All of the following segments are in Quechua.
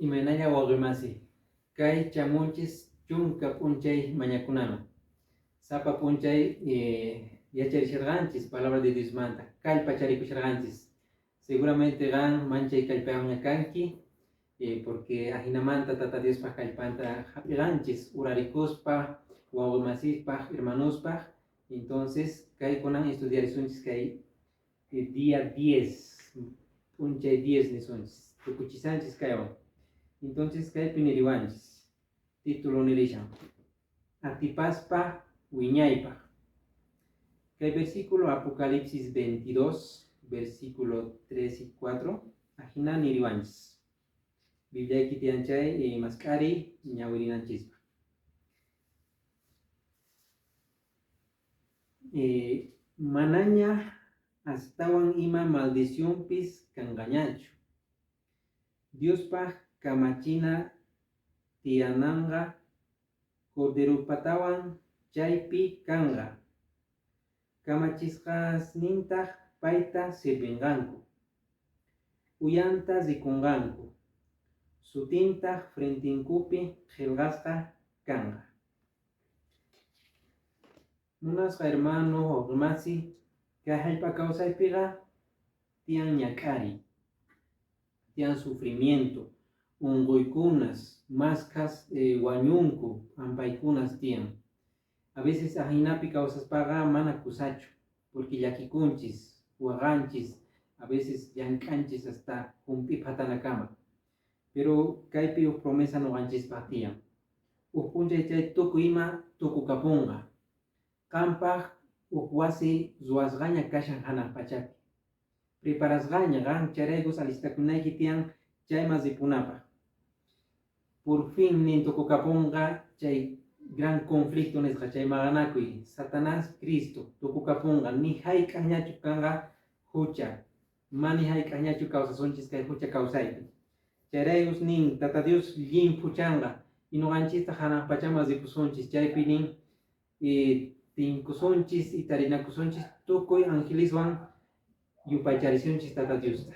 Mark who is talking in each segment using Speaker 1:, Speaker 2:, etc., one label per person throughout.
Speaker 1: Imaynalla wawqimasi, kay chamunchis chunka p'unchay mañakunaman. Sapa p'unchay yacharisharqanchis palabra de Diosmanta, kallpacharikusharqanchis. Seguramente qan manchay kallpayoqña kanki, porque ajinamanta Tata Diospaq kallpanta hap'iqanchis, urarikuspa, wawqimasispaq, hermanospaq. Entonces, kaykunan estudiarisunchis kay día 10, p'unchay 10 nisunchis, tukuchisanchis kaywan. Entonces, kaypi niriwanchis, título nirishan, Atipaspa wiñaypaq. Kay versículo Apocalipsis 22, versículo 3 y 4, ajina niriwanchis. Bibliayki tiyan chay mask'ariy ñawirinanchispaq. Manaña astawan ima maldicionpis kanqañachu. Diospaq kamachina tiyananqa Corderopatawan chaypi kanqa. Kamachisqasnintaq payta sirvinqanku. Uyanta rikunqanku. Sutintaq frentinkupi qhelqasqa kanqa. Munasqa hermano wawqimasi, kay hallp'a kawsaypiqa tiyan ñak'ariy, tiyan sufrimiento, unquykunas, maskhas wañunku, p'ampaykunas tiyan. A veces ajinapi kawsaspaqa mana kusachu, porque llakikunchis, waqanchis, a veces llank'anchis hasta hump'i phatanakama. Pero kaypi huk promesa ñuqanchispaq tiyan. Huk p'unchay chay tukuy ima tukukapunqa. Qampaq huk wasi ruwasqaña kashan hanaq pachapi. Preparasqaña qan chayraykus alistakunayki tiyan chayman ripunapaq. Por fin nin tukukapunqa chay gran conflicto nisqa chay maqanakuy Satanás Cristo tukukapunqa ni hayk'aqñachu kanqa hucha. Mani hayk'aqñachu kawsasunchis kay hucha kawsaypi. Chayraykus nin Tata Dios llimphuchanqa y ñuqanchistaq hanaq pachaman ripusunchis chaypi nin tinkusunchis y tarinakusunchis tukuy angeliswan yupaycharisunchis Tata Diosta.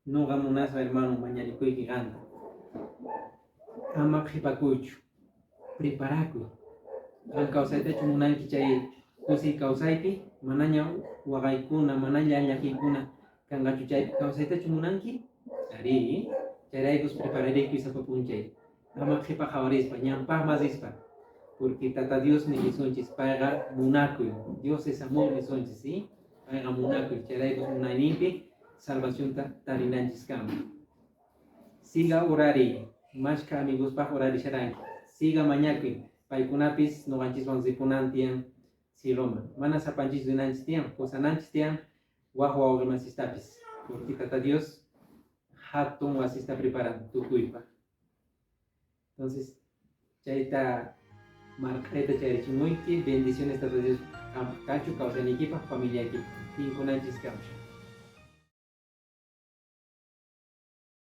Speaker 1: Nuqa munasqa hermano mañarikuyki qanta. Ama qhipakuychu. Preparakuy. Qan kawsaytachu munanki chay kusiy kawsaypi, manaña waqaykuna, manaña llakiykuna kanqachu chaypi kawsaytachu munanki? Arí, chayraykus prepararikuy sapa p'unchay. Ama qhipa qhawarispa, ñanpaqman rispa. Porque Tata Dios nisunchis, payqa munakuy. Dios es amor nisunchis, ¿sí? Payqa munakuy. Chayraykus munayninpi salvacionta tarinanchis kama. Siga urariy, mashkha amigospaq urarisharanki. Siga mañakuy, paykunapis ñuqanchiswan ripunan tiyan cieloman. Mana sapanchis rinanchis tiyan, pusananchis tiyan waj wawqimasistapis. Porque Tata Dios hatun wasista preparan tukuypaq. Entonces, chayta marq'ayta chayrichimuyki, bendiciones Tata Dios qampaq kachu kawsayniykipaq, familiaykipaq. Tinkunanchis kama.